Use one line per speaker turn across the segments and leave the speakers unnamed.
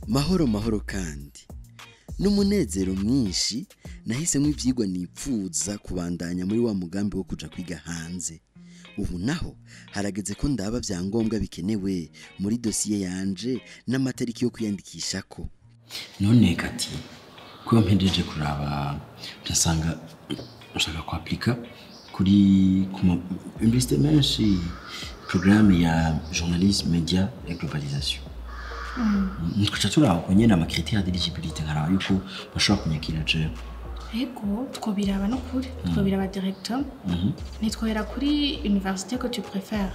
Mahoro mahoro kandi n'umunezero mwinshi nahisemo ivyigwa nipfuza kubandanya muri wa mugambi wo kuja kwiga hanze. Ubu naho harageze ko ndaba vyangombwa bikenewe muri dosiye yanje n'amatariki yo kwiyandikishako. None kati kuba mpejeje kuraba ndasanga nshaka kwapplika kuri kuma université menshi programme ya journalisme, média et globalisation. Nitwica turaba uko nyene ama critères d'éligibilité nkaraba yuko bashobora kunyakira jewe.
Ego, twobiraba no kuri, twobiraba directement. Nitwohera kuri université que tu préfères.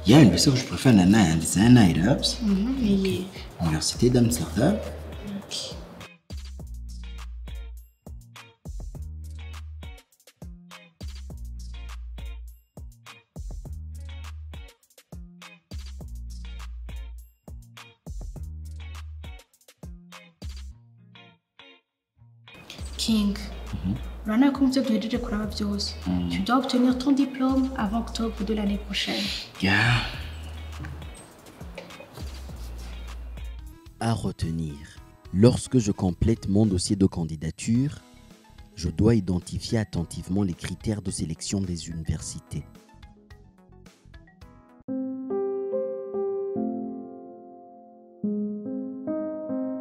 Ya université que je préfère nana yanditse nayirabye.
Niyi.
Université d'Amsterdam.
Okay. King, urabona ko mu byo duhejeje kuraba byose, tu dois obtenir ton diplôme avant octobre de l'année prochaine.
Yeah. À retenir, lorsque je complète mon dossier de candidature, je dois identifier attentivement les critères de sélection des universités.